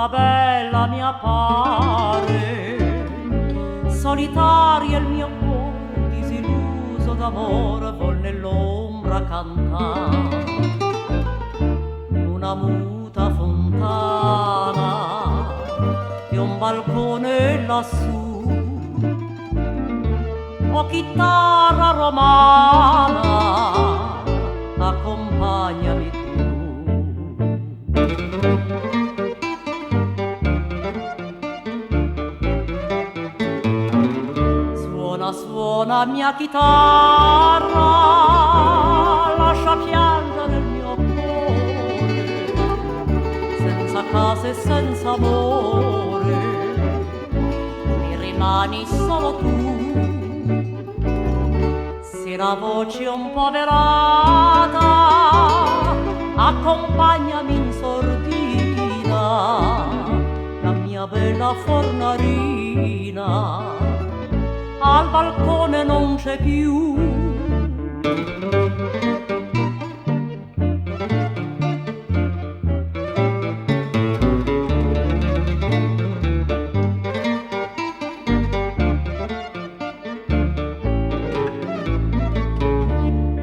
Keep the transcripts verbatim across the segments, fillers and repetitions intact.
A bella mia pare, solitaria il mio cuore, disilluso d'amore, vol nell'ombra cantare. Una muta fontana è un balcone lassù, o chitarra romana, accompagnami tu. Suona, suona, mia chitarra, lascia piangere il mio cuore, senza casa e senza amore, mi rimani solo tu. Sè la voce un po' velata, accompagnami in sordina, la mia bella fornarina, al balcone non c'è più.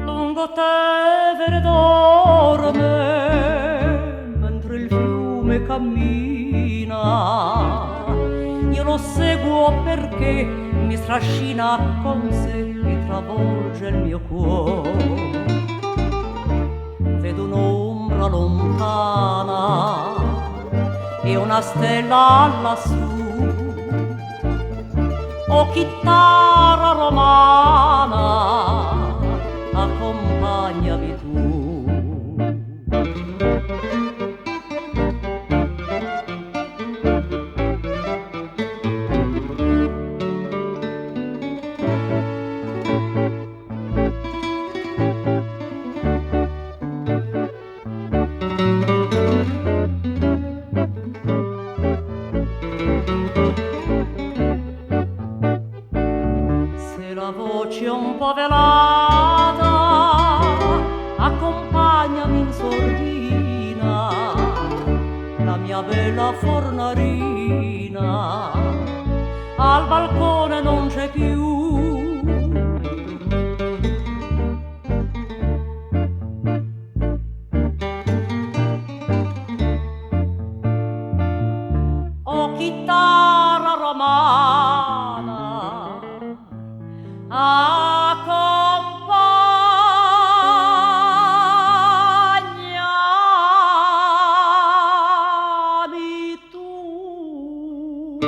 Lungo Tevere dorme, mentre il fiume cammina. Io lo seguo perché mi strascina con sé e travolge il mio cuore. Vedo un'ombra lontana e una stella lassù. O chitarra romana, accompagnami tu. Sè la voce un po' velata, accompagnami in sordina, la mia bella fornarina, al balcone non c'è più. O chitarra romana, accompagnami tu.